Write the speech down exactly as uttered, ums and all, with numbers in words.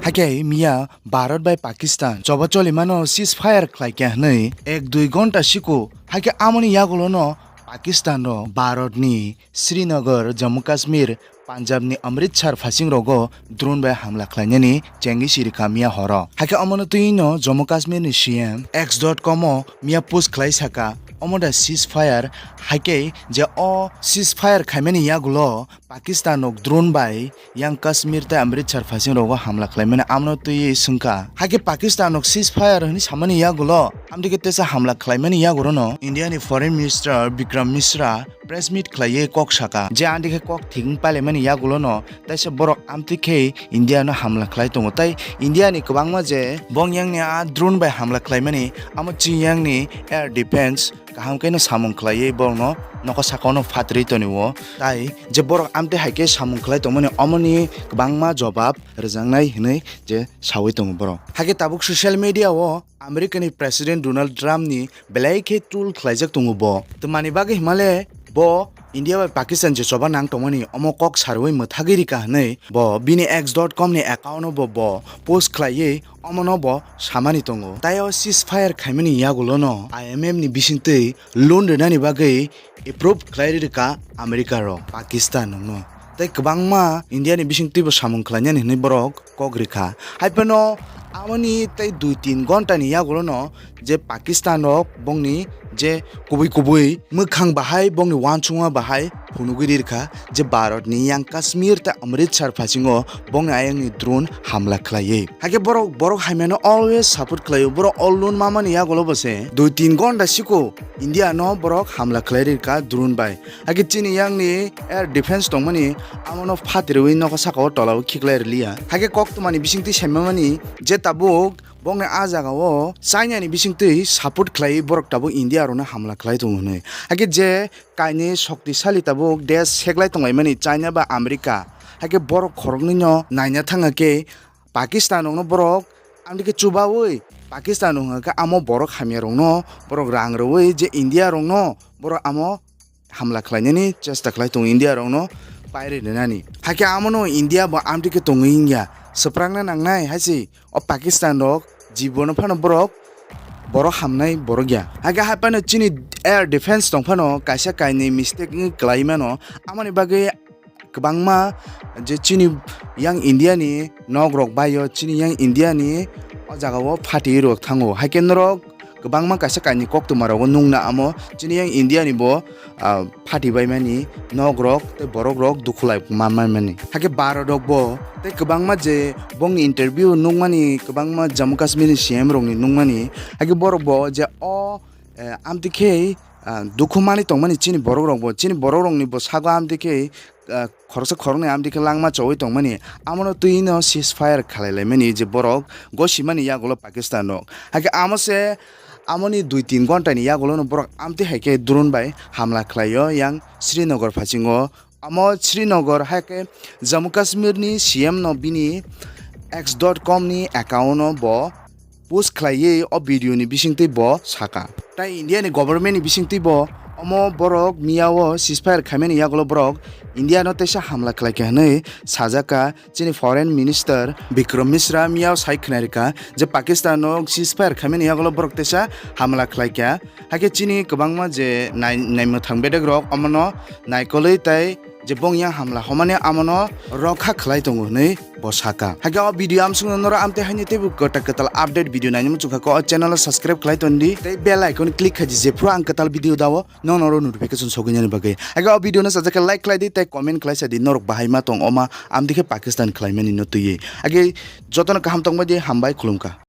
Hakhe miya Bharat bai Pakistan choba cholimano ceasefire khlaikha hwnwi ek dui gonta siko. Hakhe amoni yagulono Pakistan rok Bharat ni Srinagar, Jammu Kashmir, Punjab ni Amritsar phasing rogo drone bai hamla khlainani chengwi sirikha miya horo. Hakhe omono twi no Jammu Kashmir ni C M X dot com o miya post khlai saka, omo da ceasefire, hakhe je o ceasefire khaimani yagulo Pakistan rok drone bai yang Kashmir tei Amritsar phasing rogo hamla khlaimani amno twi swngkha. Hakhe Pakistan rok ceasefire hwnwi samani yagulo amtike tesa hamla khlaimani yaguro no India ni Foreign Minister Bikram Misra press meet khlaiwi kok saka je amtike kok thik wng pailaimani yagulo no taisa borok amtwi khe India no hamla khlai tongo. Tai India ni kwbangma je bong yang ni a drone bai hamla khlaimani amo chini yang ni air defense kaham khe no samung khlaiwi borokno nokha sakao no phatrwi tonio. Tai je borok amtwi hai khe samung khlai tongmani omoni kwbangma jobab rwjaknai hwnwi je sawi tongo borok. Hakhe tabuk social media o America ni President Donald Trump ni belai khe troll khlaijak tongo bo. Twmani bagwi himale bo India bai Pakistan je choba nang tongmani omo kok sarwi mwthagwi rika hwnwi bo bini X dot com ni account o bo, bo post khlaiwi omono bo samani tongo. Tai o ceasefire khaimani yagulono I M F ni bisingtwi loan rwnani bagwi approve khlai rika America rok Pakistan rokno. Tei kwbangma India ni bisingtwi bo samung khlainani hwnwi borok kok rikha. Hai phano amoni tei dui tin gonta ni yagulono je Pakistan rok bongni je kubui kubui mwkhang bahai bongni uansukma bahai phunugwi rirkha je Bharat ni yang Kashmir tei Amritsar phasingo bongni ayang ni drone hamla khlaiwi. Hakhe borok, borok hamya no always support khlaio, borok all loan mamani yagulo bo se dui tin gonta siko India no borok hamla khlai rirkha drone bai. Hakhe chini yang ni air defense tongmani amono phatirwi nokha sakao tolao khiklai rwliya. Hakhe koktwmani bisingtwi saimamani je tabuk bongni a jagao China ni bisingtwi support khlaiwi borok tabuk India rokno hamla khlai tongo hwnwi. Hakhe je kainwi shoktisali tabuk desh seklai tonglaimani China ba America. Hakhe borok khoroknwino naina thangkha khe Pakistan rokno borok amtwi khe chubaui Pakistan rok hwnkha khe amo borok hamya rokno borok rang rwui je India rokno borok amo hamla khlainani chesta khlai tongo India rokno pairwi rwnani. Hakhe amono India bo amtwi khe tongwi wngya. Swprakna nangnai hai se o Pakistan rok jibono phano borok, borok hamnai borok ya. Hakhe hai phano chini air defense tong phano kaisa kainwi mistake wngwi kwlai mano. Amoni bagwi kwbangma je chini yang India ni nok rok bai o chini yang India ni o jaga o phatwi rok thango. Hakhe norok kwbangma kaisa kainwi koktwma rogo nukna amo chini yang India ni bo, ah, phatwi bai mani nok rok tei borok rok dukhu lai man, man mani. Hakhe Bharat rok bo tei kwbangma je bongni interview nukmani kwbangma Jammu Kashmir ni C M rok ni nukmani. Hakhe borok bo je o, eh, amtwi khe, ah, dukhu mani tongmani chini borok rok bo, chini borok rok ni bo sago amtwi khe, ah, khoroksa khoroknwi amtwi khe langma chowi tongmani, amono twi no ceasefire khlai laimani je borok gosimani yagulo Pakistan rok. Hakhe amo se amoni dui tin gonta ni yagulo no borok amtwi hai khe drone bai hamla khlai o yang Srinagar phasingo. Amo Srinagar hai khe Jammu Kashmir ni C M no bini X dot com ni account o bo post khlaiwi o video ni bisingtwi bo saka. Tai India ni government ni bisingtwi bo omo borok miya o ceasefire khaimani yagulo borok India no teisa hamla khlaikha hwnwi sajak kha chini foreign minister Bikram Misra miya o sai khwnarikha je Pakistan no ceasefire khaimani yagulo borok teisa hamla khlaikha. Hakhe chini kwbangma je nai-, naimwthang bedek rok omono naikolwi tai je bong yang hamla homani amono rokha khlai tongo hwnwi bo saka. Hakhe o video amsukno norok amtwi haini teibo kwtal kwtal update video nainwi muchungkha khe o channel o subscribe khlai tondi tei bell icon click khaidi jephru ang kwtal video dao nokno oro notification sogwinani bagwi. Hakhe o video no sajak khe like khlai di tei comment khlai sadi norok bahai ma tong oma amtwi khe Pakistan khlaimani no twiwi. Hakhe jotono kaham tongbai di, hambai, khulumkha.